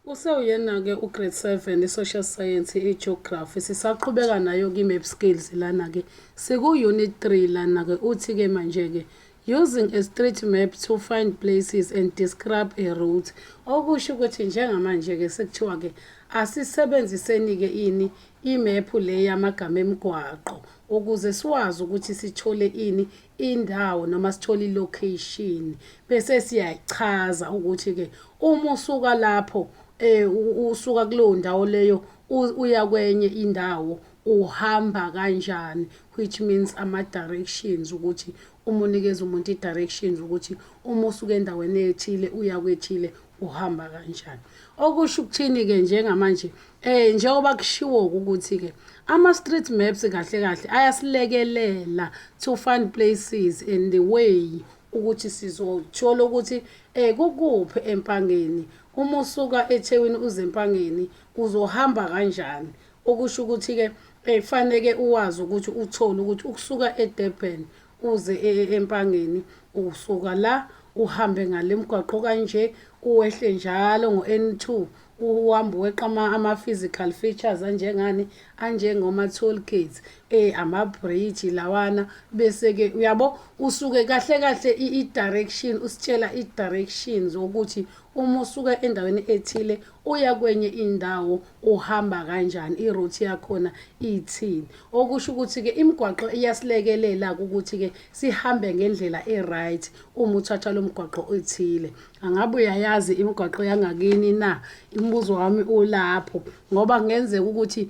Usewuyena-ke u-grade 7 i-social science i-geography. Sisaqhubeka nayo-ke i-map skills lana-ke. Siku-unit 3 lana-ke. Uthi-ke manje-ke, using a street map to find places and describe a route. Okusho ukuthi njengamanje-ke sekuthiwa-ke asisebenziseni-ke ini imephu le yamagama emigwaqo ukuze siwazi ukuthi sithole ini indawo noma sithole i-location, bese siyayichaza ukuthi-ke uma usuka lapho usuka kuleyo ndawo leyo uya kwenye indawo uhamba kanjani, which means ama-directions, ukuthi uma unikeza umuntu i-directions ukuthi uma usuka endaweni ethile uya kwethile uhamba kanjani. Okusho ukuthini-ke njengamanje, njengoba kushiwo ukuthi-ke ama-street maps kahle kahle ayasilekelela to find places and the way ukuthi sizothola ukuthi kukuphi eMpangeni. Uma usuka eThekwini uze eMpangeni uzohamba kanjani. Okusho ukuthi-ke faneke uwazi ukuthi uthole ukuthi ukusuka eDurban uze eMpangeni usuka la uhambe ngale mgwaqo kanje, uwehle njalo ngo-N2, uhambe weqa ama-physical features anjengani, anjengoma-toll gates, ama-bridge lawana, bese-ke uyabo usuke kahle kahle i-direction, usitshela i-directions ukuthi uma usuka endaweni ethile uya kwenye indawo uhamba kanjani, i-route yakhona ithini. Okusho ukuthi-ke imigwaqo iyasilekelela ukuthi-ke sihambe ngendlela e-right uma uthatha lo mgwaqo othile. Angabe uyayazi imigwaqo yangakini na? Imibuzo wami ulapho, ngoba kungenzeka ukuthi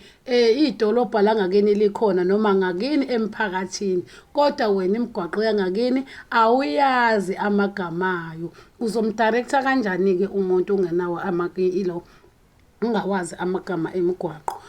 idolobha langakini likhona noma ngakini emphakathini, kodwa wena imigwaqo yangakini awuyazi amagama ayo. Uzomdirecta kanjani-ke umuntu ungenawo ilo ungawazi amagama emigwaqo?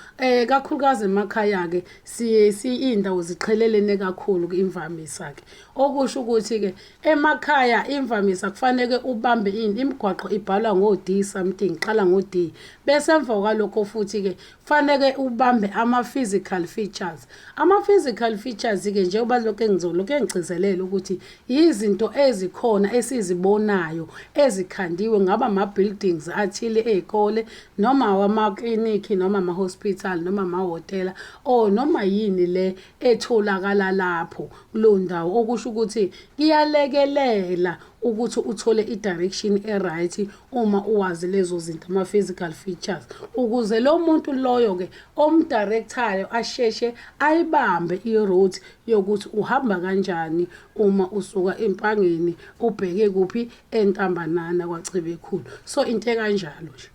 Kakhulukazi emakhaya-ke siye iy'ndawo ziqhelelene kakhulu imvamisa-ke. Okusho ukuthi-ke emakhaya imvamisa kufaneke ubambe ini, imigwaqo ibhalwa ngo-D something, qala ngo-D. Bese emva kwalokho futhi-ke kufaneke ubambe ama-physical features. Ama-physical features-ke, njengoba lokhu engizolokhu engigcizelela ukuthi izinto ezikhona esizibonayo ezikhandiwe, ngaba ama-buildings athile ey'kole noma awamaklinikhi noma ama-hospital noma amahhotela or noma yini le etholakala lapho kuleyo ndawo. Okusho ukuthi kuyalekelela ukuthi uthole i-direction e-right uma uwazi lezo zinto, ama-physical features, ukuze lo muntu loyo-ke omdirectayo asheshe ayibambe i-route yokuthi uhamba kanjani uma usuka eMpangeni ubheke kuphi, eNtambanana kwaCebekhulu. So into ekanjalo nje.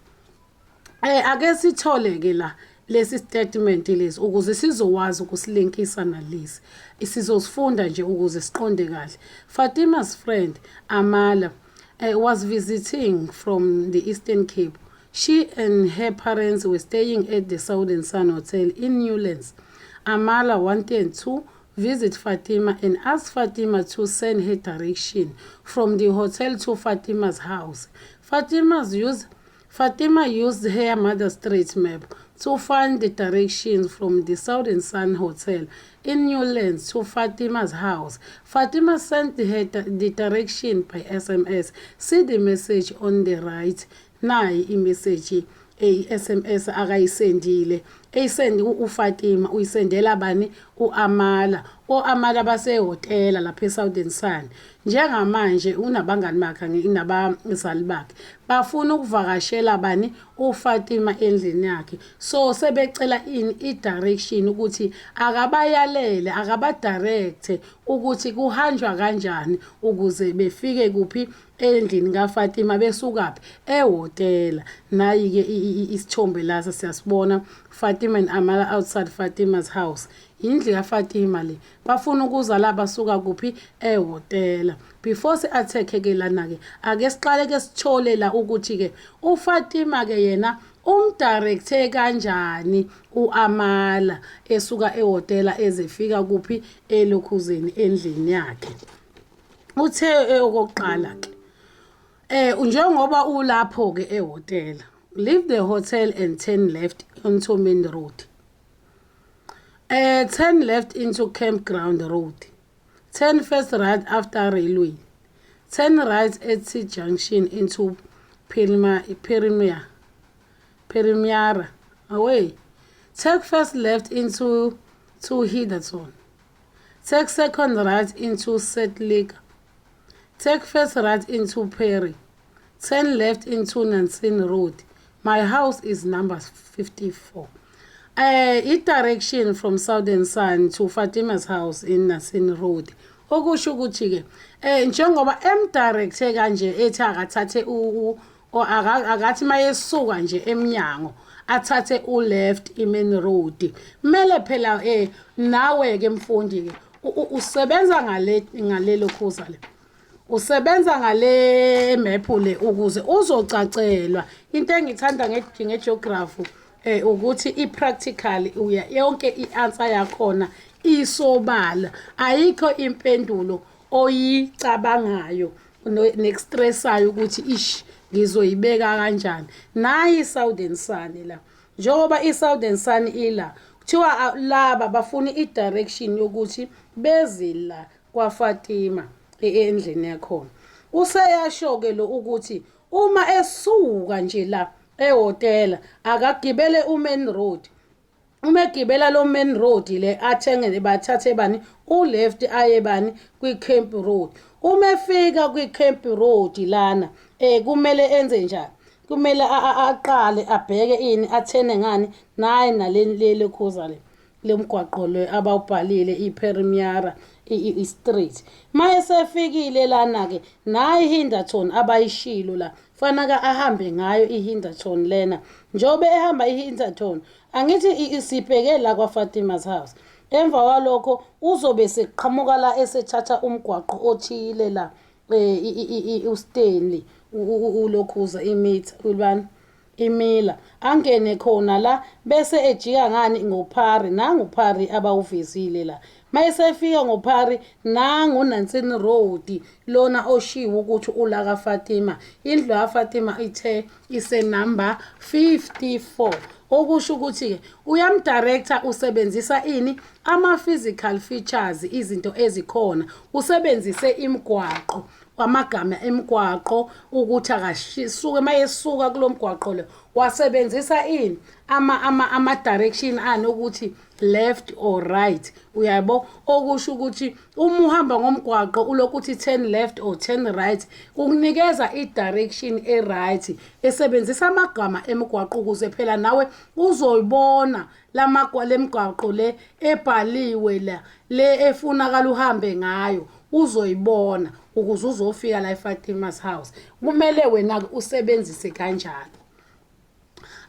Ake sithole-ke la lesi statement lesi ukuze sizowazi ukusilinkisa nalesi. Sizosifunda nje ukuze siqonde kahle. Fatima's friend Amala was visiting from the Eastern Cape. She and her parents were staying at the Southern Sun Hotel in Newlands. Amala wanted to visit Fatima and ask Fatima to send her direction from the hotel to Fatima's house. Fatima used her mother's street map to find the directions from the Southern Sun Hotel in Newlands to Fatima's house. Fatima sent her the direction by SMS. See the message on the right. Nayi imessage eyi-SMS akayisendile. Eyisendi uFatima uyisendela bani? U-Amala. O-Amala basehhotela lapha eSouthern Sun. Njengamanje unabangani bakhe, nabazali bakhe. Bafuna ukuvakashela bani? UFatima endlini yakhe. So sebecela ini? I-direction, ukuthi akabayalele, akabadirecte ukuthi kuhanjwa kanjani ukuze befike kuphi, endlini kaFatima, besukaphi, ehhotela. Nayi-ke isithombe lasa siyasibona, Fatima and Amala outside Fatima's house. Indlu kaFatima le. Bafuna ukuza la basuka kuphi? Ehhotela. Before si-attack-ke lana-ke, ake siqale ke sithole la ukuthi-ke uFatima-ke yena umdirecte kanjani u-Amala esuka ehhotela ezefika kuphi, elokhuzeni, endlini yakhe. Uthe okokuqala ke, njengoba ulapho ke ehhotela, leave the hotel and turn left onto Main Road. Turn left into Campground Road. Turn first right after railway. Turn right at T junction into Premier. Perimiara away. Take first left into to Hidaton. Take second right into Setliga. Take first right into Perry. Turn left into Nansin Road. My house is number 54. I-direction from Southern Sun to Fatima's house in Nansin Road. Okusho ukuthi-ke njengoba emdirecte kanje ethi akathathe akathi mayesuka nje emnyango athathe u-left i-main road, kumele phela nawe-ke mfundi-ke usebenza ngale ngalelo khuza le, usebenza ngale map le ukuze uzocacelwa. Into engithanda nge-geography ukuthi i-practical, uya yonke i-answer yakhona isobala, ayikho impendulo oyicabangayo nekustressayo ukuthi ish, ngizoyibeka kanjani. Nayi i-Southern Sun la, njengoba i-Southern Sun ila, kuthiwa laba bafuna i-direction yokuthi bezila kwaFatima endlini yakhona. Useyasho-ke lo ukuthi uma esuka nje la ehhotela akagibele u-main road. Uma egibela lo main road le, athenge bathathe bani u-left aye bani kwi-Camp Road. Uma efika kwi-Camp Road lana, kumele enze njani? Kumele aqale abheke ini, athene ngani naye nale leli khuza le lemgwaqo lo abawubhalile, iPerimiara i-street. Mayesefikile lana-ke, nayi iHinderton abayishilo la, fanaka ahambe ngayo iHinderton lena. Njengoba ehamba iHinderton, angithi isibheke la kwaFatima's house, emva kwalokho uzobe seqhamuka la esethatha umgwaqo othile la, uStanley ulokhuza imitha ulibani imila, angene khona la bese ejika ngani ngoPhari. Nangu Phari abawuvezile la. Mayesefika ngoPhari, nangu Nansin Road lona oshiwo ukuthi ula kaFatima. Indlu kaFatima ithe ise number 54. Okusho ukuthi-ke uyamdirector, usebenzisa ini? Ama-physical features, izinto ezikhona, usebenzise imigwaqo, amagama emigwaqo, ukuthi akasuke mayesuka kulo mgwaqo lo wasebenzisa ini, ama direction anokuthi left or right, uyabo. Okusho ukuthi uma uhamba ngomgwaqo ulokhu uthi turn left or turn right, ukunikeza i-direction e-right esebenzisa amagama emigwaqo, ukuze phela nawe uzoyibona lemigwaqo le ebhaliwe la, le efunakala uhambe ngayo, uzoyibona ukuze uzofika la eFatima's house. Kumele wena usebenzise kanjalo.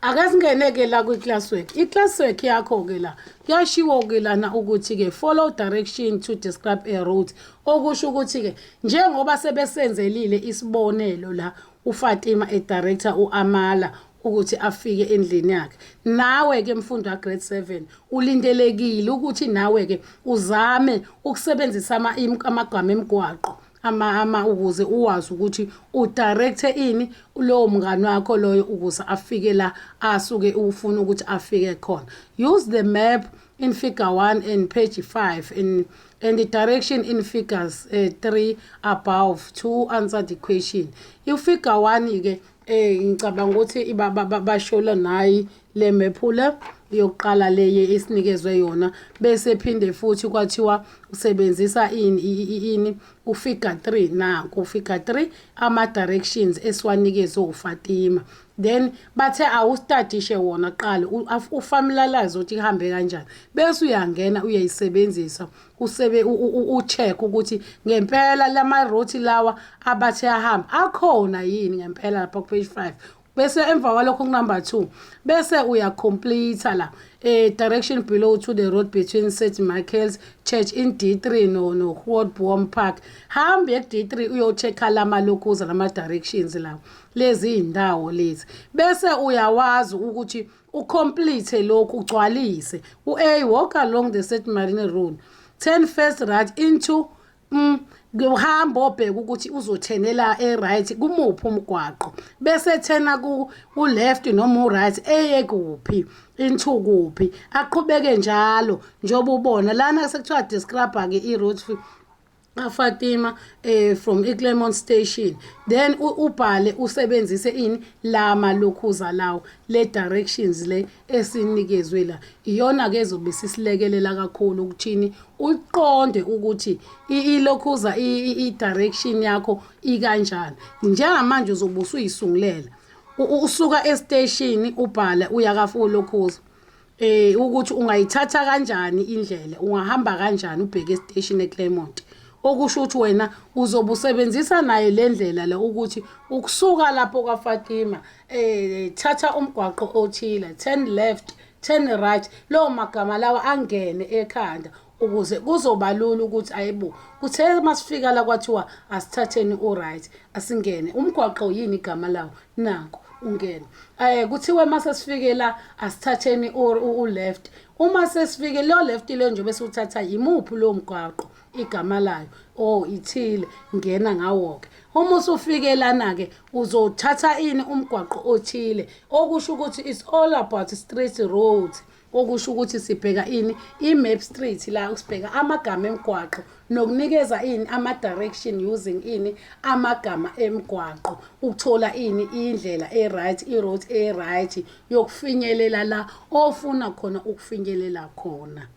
Ake singene-ke la kwi-classwork. I-classwork yakho-ke la, kuyashiwo-ke lana ukuthi-ke follow direction to describe a route. Okusho ukuthi-ke njengoba sebesenzelile isibonelo la, uFatima edirector u-Amala ukuthi afike endlini yakhe, nawe-ke mfundo ka-grade 7 ulindelekile ukuthi nawe-ke uzame ukusebenzisa amagama emigwaqo ama ukuze uwazi ukuthi udirecte ini lowo mngani wakho loyo ukuze afike la asuke ufuna ukuthi afike khona. Use the map in figure 1 and page 5 in and the direction in figures 3 above to answer the question. I-figure 1 ke, ngicabanga ukuthi bashola nayi le map le yokuqala leye esinikezwe yona, bese phinde futhi kwathiwa usebenzisa ini ini ufigure 3. Nanku ufigure 3, ama directions esiwanikezwe uFatima. Then bathe awustadishe wona qala, ufamiliarize ukuthi ihambe kanjani, bese uyangena uyayisebenzisa, usebe ucheck ukuthi ngempela lama route lawa abathe ahamba akhona yini ngempela lapha ku page 5. Bese emva kwalokho, ku-number 2, bese uyacomplete la direction below to the road between St Michael's Church in D3 no Grootboom Park. Hambe ku D3 uyo-check lama lokhuza lama directions lawo, lezi indawo lezi, bese uyawazi ukuthi ucomplete lokhu, ugcwalise u-A: walk along the St Marine Road, turn first right into kuhamba obheka ukuthi uzothenela e-right kumuphi umgwaqo, bese thena ku-left noma u-right eye kuphi, into kuphi, aqhubeke njalo njengoba ubona lana. Sekuthiwa describe-ke i-route. kaFatima from iClermont station, then ubhale usebenzise ini la malokhuza lawo, le directions le esinikezwe la. Iyona ke ezobe sisilekelela kakhulu ukuthini uqonde ukuthi ilokhuza i-direction yakho ikanjani. Njengamanje uzobe usuyisungulela, usuka estation, ubhale uya kaFolokhuza, ukuthi ungayithatha kanjani indlela, ungahamba kanjani ubheke estation eClermont. Okusho ukuthi wena uzobe usebenzisa nayo le ndlela le ukuthi ukusuka lapho kaFatima, thatha umgwaqo othile, turn left, turn right. Lawo magama lawa angene ekhanda ukuze kuzoba lula ukuthi ayibo, kuthe masifika la kwathiwa asithatheni u-right, asingene umgwaqo, yini igama lawo? Nanku, ungene. Kuthiwe mase sifike la asithatheni u-left. Uma sesifike lo left le nje bese uthatha imuphi lo mgwaqo, igama layo? Oh, ithile, ngena ngawo-ke. Uma usufike lana-ke uzothatha ini? Umgwaqo othile. Okusho ukuthi it's all about street roads. Okusho ukuthi sibheka ini? I-map street la, sibheka amagama emigwaqo nokunikeza ini? Ama-direction using ini? Amagama emigwaqo, ukuthola ini? Indlela e-right, i-route e-right yokufinyelela la ofuna khona ukufinyelela khona.